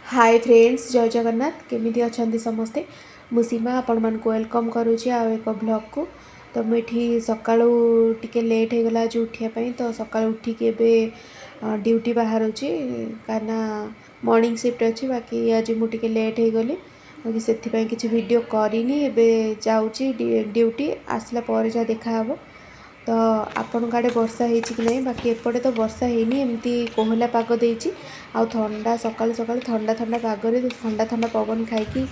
ହାଏ friends, ଜୟ ଜଗନ୍ନାଥ। କେମିତି ଅଛନ୍ତି ସମସ୍ତେ? ମୁଁ ସୀମା ଆପଣମାନଙ୍କୁ welcome କରୁଛି ଆଉ ଏକ ବ୍ଲଗ୍କୁ। ତ ମୁଁ ଏଠି ସକାଳୁ ଟିକେ ଲେଟ୍ ହେଇଗଲା ଆଜି ଉଠିବା ପାଇଁ। ତ ସକାଳୁ ଉଠିକି ଏବେ ଡ୍ୟୁଟି ବାହାରୁଛି, କାହିଁକିନା ମର୍ଣ୍ଣିଂ ସିଫ୍ଟ ଅଛି। ବାକି ଆଜି ମୁଁ ଟିକେ ଲେଟ୍ ହେଇଗଲି, ବାକି ସେଥିପାଇଁ କିଛି ଭିଡ଼ିଓ କରିନି। ଏବେ ଯାଉଛି ଡ୍ୟୁଟି, ଆସିଲା ପରେ ଯାହା ଦେଖାହେବ। ତ ଆପଣଙ୍କ ଆଡ଼େ ବର୍ଷା ହେଇଛି କି ନାହିଁ? ବାକି ଏପଟେ ତ ବର୍ଷା ହେଇନି, ଏମିତି କୋହଲା ପାଗ ଦେଇଛି। ଆଉ ଥଣ୍ଡା, ସକାଳୁ ସକାଳୁ ଥଣ୍ଡା ଥଣ୍ଡା ପାଗରେ ଥଣ୍ଡା ଥଣ୍ଡା ପବନ ଖାଇକି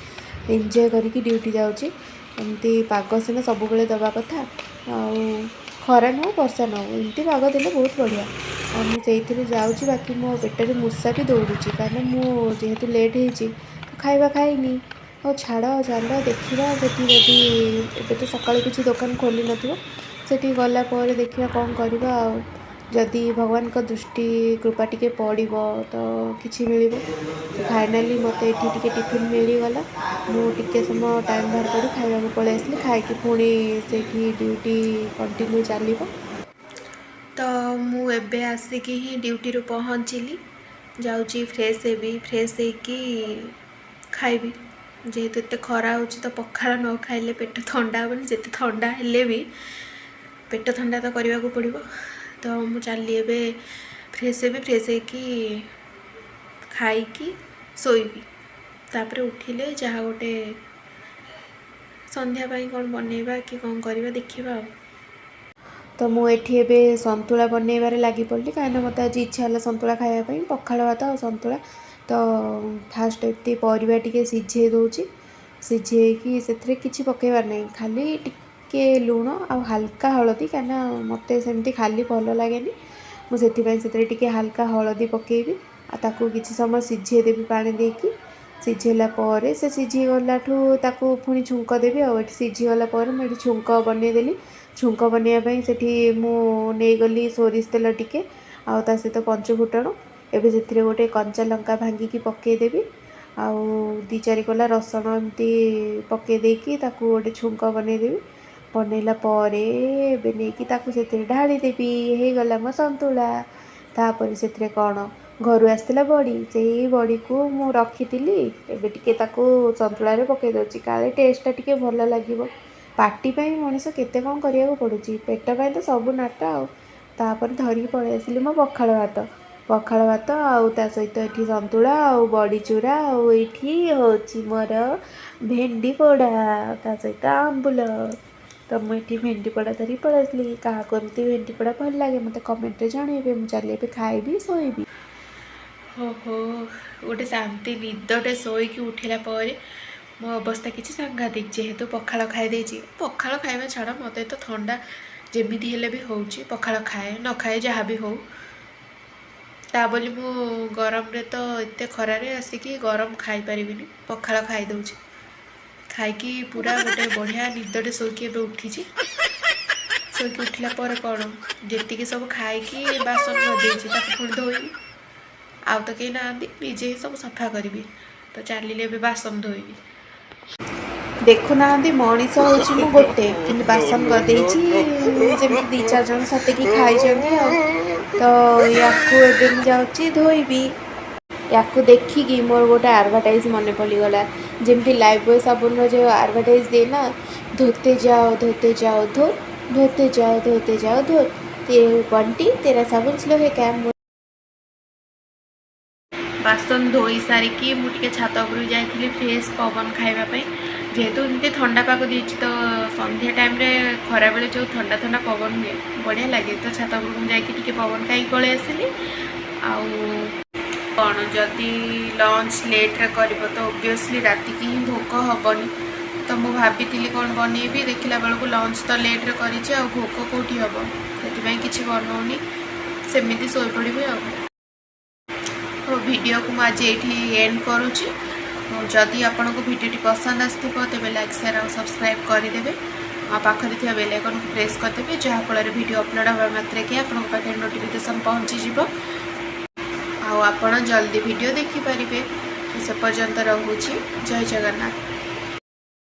ଏନ୍ଜୟ କରିକି ଡ୍ୟୁଟି ଯାଉଛି। ଏମିତି ପାଗ ସିନା ସବୁବେଳେ ଦେବା କଥା। ଆଉ ଖରା ନ ହଉ, ବର୍ଷା ନ ହଉ, ଏମିତି ପାଗ ଦେଲେ ବହୁତ ବଢ଼ିଆ। ଆଉ ମୁଁ ସେଇଥିରେ ଯାଉଛି। ବାକି ମୋ ପେଟରେ ମୂଷା ବି ଦୌଡ଼ୁଛି, କାହିଁକିନା ମୁଁ ଯେହେତୁ ଲେଟ୍ ହେଇଛି ତ ଖାଇବା ଖାଇନି। ହଉ ଛାଡ଼, ଚାଲ ଦେଖିବା। ସେଠି ଯଦି ଏବେ ତ ସକାଳୁ କିଛି ଦୋକାନ ଖୋଲି ନଥିବ, ସେଠି ଗଲା ପରେ ଦେଖିବା କ'ଣ କରିବା। ଆଉ ଯଦି ଭଗବାନଙ୍କ ଦୃଷ୍ଟି କୃପା ଟିକେ ପଡ଼ିବ ତ କିଛି ମିଳିବ। ତ ଫାଇନାଲି ମୋତେ ଏଠି ଟିକେ ଟିଫିନ୍ ମିଳିଗଲା। ମୁଁ ଟିକେ ସମୟ ଟାଇମ୍ ବାହାର କରି ଖାଇବାକୁ ପଳେଇ ଆସିଲି। ଖାଇକି ପୁଣି ସେଇଠି ଡ୍ୟୁଟି କଣ୍ଟିନ୍ୟୁ ଚାଲିବ। ତ ମୁଁ ଏବେ ଆସିକି ହିଁ ଡ୍ୟୁଟିରୁ ପହଞ୍ଚିଲି। ଯାଉଛି ଫ୍ରେଶ୍ ହେବି, ଫ୍ରେଶ୍ ହେଇକି ଖାଇବି। ଯେହେତୁ ଏତେ ଖରା ହେଉଛି, ତ ପଖାଳ ନ ଖାଇଲେ ପେଟ ଥଣ୍ଡା ହେବନି। ଯେତେ ଥଣ୍ଡା ହେଲେ ବି ପେଟ ଥଣ୍ଡା ତ କରିବାକୁ ପଡ଼ିବ। ତ ମୁଁ ଚାଲିଲି ଏବେ ଫ୍ରେଶ୍ ହେବି, ଫ୍ରେଶ୍ ହେଇକି ଖାଇକି ଶୋଇବି। ତାପରେ ଉଠିଲେ ଯାହା ଗୋଟେ ସନ୍ଧ୍ୟା ପାଇଁ କ'ଣ ବନେଇବା କି କ'ଣ କରିବା ଦେଖିବା ଆଉ। ତ ମୁଁ ଏଠି ଏବେ ସନ୍ତୁଳା ବନେଇବାରେ ଲାଗି ପଡ଼ିଲି, କାହିଁକିନା ମୋତେ ଆଜି ଇଚ୍ଛା ହେଲା ସନ୍ତୁଳା ଖାଇବା ପାଇଁ, ପଖାଳ ଭାତ ଆଉ ସନ୍ତୁଳା। ତ ଫାଷ୍ଟ ଏମିତି ପରିବା ଟିକେ ସିଝେଇ ଦେଉଛି। ସିଝେଇକି ସେଥିରେ କିଛି ପକାଇବାର ନାହିଁ, ଖାଲି ଟିକେ ଲୁଣ ଆଉ ହାଲକା ହଳଦୀ, କାହିଁକିନା ମୋତେ ସେମିତି ଖାଲି ଭଲ ଲାଗେନି। ମୁଁ ସେଥିପାଇଁ ସେଥିରେ ଟିକେ ହାଲକା ହଳଦୀ ପକାଇବି ଆଉ ତାକୁ କିଛି ସମୟ ସିଝେଇ ଦେବି ପାଣି ଦେଇକି। ସିଝେଇଲା ପରେ, ସେ ସିଝିଗଲାଠୁ ତାକୁ ପୁଣି ଛୁଙ୍କ ଦେବି। ଆଉ ଏଠି ସିଝିଗଲା ପରେ ମୁଁ ଏଠି ଛୁଙ୍କ ବନେଇଦେଲି। ଛୁଙ୍କ ବନେଇବା ପାଇଁ ସେଠି ମୁଁ ନେଇଗଲି ସୋରିଷ ତେଲ ଟିକେ ଆଉ ତା ସହିତ ପଞ୍ଚ ଫୁଟଣ। ଏବେ ସେଥିରେ ଗୋଟେ କଞ୍ଚା ଲଙ୍କା ଭାଙ୍ଗିକି ପକାଇଦେବି ଆଉ ଦୁଇ ଚାରି କୋଲା ରସୁଣ ଏମିତି ପକାଇ ଦେଇକି ତାକୁ ଗୋଟେ ଛୁଙ୍କ ବନେଇଦେବି। ବନେଇଲା ପରେ ଏବେ ନେଇକି ତାକୁ ସେଥିରେ ଢାଳିଦେବି। ହେଇଗଲା ମୋ ସନ୍ତୁଳା। ତାପରେ ସେଥିରେ କ'ଣ ଘରୁ ଆସିଥିଲା ବଡ଼ି, ସେଇ ବଡ଼ିକୁ ମୁଁ ରଖିଥିଲି। ଏବେ ଟିକେ ତାକୁ ସନ୍ତୁଳାରେ ପକାଇ ଦେଉଛି, କାଳେ ଟେଷ୍ଟଟା ଟିକେ ଭଲ ଲାଗିବ। ପାଟି ପାଇଁ ମଣିଷ କେତେ କ'ଣ କରିବାକୁ ପଡ଼ୁଛି। ପେଟ ପାଇଁ ତ ସବୁ ନାଟ। ଆଉ ତାପରେ ଧରିକି ପଳେଇ ଆସିଲି ମୋ ପଖାଳ ଭାତ। ପଖାଳ ଭାତ ଆଉ ତା ସହିତ ଏଠି ସନ୍ତୁଳା ଆଉ ବଡ଼ି ଚୁରା, ଆଉ ଏଇଠି ହେଉଛି ମୋର ଭେଣ୍ଡି ପୋଡ଼ା, ତା ସହିତ ଆମ୍ବୁଲ। ତ ମୁଁ ଏଠି ଭେଣ୍ଡି ପୋଡ଼ା ଧରିକି ପଳେଇ ଆସିଲି। କାହାକୁ ଏମିତି ଭେଣ୍ଡି ପୋଡ଼ା ଭଲ ଲାଗେ, ମୋତେ କମେଣ୍ଟରେ ଜଣେଇବେ। ମୁଁ ଚାଲି ଏବେ ଖାଇବି, ଶୋଇବି। ହୋ ହୋ, ଗୋଟେ ଶାନ୍ତି ନିଦଟେ ଶୋଇକି ଉଠିଲା ପରେ ମୋ ଅବସ୍ଥା କିଛି ସାଂଘାତିକ, ଯେହେତୁ ପଖାଳ ଖାଇ ଦେଇଛି। ପଖାଳ ଖାଇବା ଛାଡ଼, ମୋତେ ତ ଥଣ୍ଡା ଯେମିତି ହେଲେ ବି ହେଉଛି, ପଖାଳ ଖାଏ ନ ଖାଏ ଯାହା ବି ହଉ। ତା ବୋଲି ମୁଁ ଗରମରେ ତ ଏତେ ଖରାରେ ଆସିକି ଗରମ ଖାଇପାରିବିନି, ପଖାଳ ଖାଇଦେଉଛି। ଖାଇକି ପୁରା ଗୋଟେ ବଢ଼ିଆ ନିଦଟେ ଶୋଇକି ଏବେ ଉଠିଛି। ଶୋଇକି ଉଠିଲା ପରେ କ'ଣ, ଯେତିକି ସବୁ ଖାଇକି ବାସନ କରିଦେଇଛି, ତାକୁ ପୁଣି ଧୋଇବି। ଆଉ ତ କେହି ନାହାନ୍ତି, ନିଜେ ହିଁ ସବୁ ସଫା କରିବି। ତ ଚାଲିଲି ଏବେ ବାସନ ଧୋଇବି। ଦେଖୁନାହାନ୍ତି, ମଣିଷ ହେଉଛି ମୁଁ ଗୋଟେ, କିନ୍ତୁ ବାସନ ଗଦେଇଛି ଯେମିତି ଦୁଇ ଚାରି ଜଣ ସତେକି ଖାଇଛନ୍ତି। ଆଉ ତ ୟାକୁ ଏବେ ମୁଁ ଯାଉଛି ଧୋଇବି। ୟାକୁ ଦେଖିକି ମୋର ଗୋଟେ ଆଡ଼ଭର୍ଟାଇଜ୍ ମନେ ପଡ଼ିଗଲା, ଯେମିତି ଲାଇଫ୍ ବୟ ସାବୁନର ଯେଉଁ ଆଡ଼ଭର୍ଟାଇଜ୍ ଦିଏ ନା, "धोते जाओ, धोते जाओ, धो, धोते जाओ, धोते जाओ, धो, ते बंटी तेरा साबुन स्लो है क्या?" ବାସନ ଧୋଇ ସାରିକି ମୁଁ ଟିକେ ଛାତ ଉପରକୁ ଯାଇଥିଲି ଫ୍ରେଶ୍ ପବନ ଖାଇବା ପାଇଁ। ଯେହେତୁ ଏମିତି ଥଣ୍ଡା ପାଗ ଦେଇଛି, ତ ସନ୍ଧ୍ୟା ଟାଇମ୍ରେ ଖରାବେଳେ ଯେଉଁ ଥଣ୍ଡା ଥଣ୍ଡା ପବନ ହୁଏ, ବଢ଼ିଆ ଲାଗେ। ତ ଛାତ ଉପରକୁ ମୁଁ ଯାଇକି ଟିକେ ପବନ ଖାଇକି ପଳେଇ ଆସିଲି। ଆଉ କ'ଣ, ଯଦି ଲଞ୍ଚ ଲେଟ୍ରେ କରିବ ତ ଓବିୟସଲି ରାତିକି ହିଁ ଭୋକ ହେବନି। ତ ମୁଁ ଭାବିଥିଲି କ'ଣ ବନେଇବି, ଦେଖିଲା ବେଳକୁ ଲଞ୍ଚ ତ ଲେଟ୍ରେ କରିଛି, ଆଉ ଭୋକ କେଉଁଠି ହେବ? ସେଥିପାଇଁ କିଛି ବନଉନି, ସେମିତି ଶୋଇପଡ଼ିବି। ଆଉ ତ ଭିଡ଼ିଓକୁ ମୁଁ ଆଜି ଏଇଠି ଏଣ୍ଡ କରୁଛି। ଯଦି ଆପଣଙ୍କୁ ଭିଡ଼ିଓଟି ପସନ୍ଦ ଆସିଥିବ, ତେବେ ଲାଇକ୍, ସେୟାର ଆଉ ସବସ୍କ୍ରାଇବ୍ କରିଦେବେ ଆଉ ପାଖରେ ଥିବା ବେଲ୍ ଆଇକନ୍କୁ ପ୍ରେସ୍ କରିଦେବେ, ଯାହାଫଳରେ ଭିଡ଼ିଓ ଅପଲୋଡ଼ ହେବା ମାତ୍ରକେ ଆପଣଙ୍କ ପାଖରେ ନୋଟିଫିକେସନ୍ ପହଞ୍ଚିଯିବ ଆଉ ଆପଣ ଜଲ୍ଦି ଭିଡ଼ିଓ ଦେଖିପାରିବେ। ସେ ପର୍ଯ୍ୟନ୍ତ ରହୁଛି, ଜୟ ଜଗନ୍ନାଥ।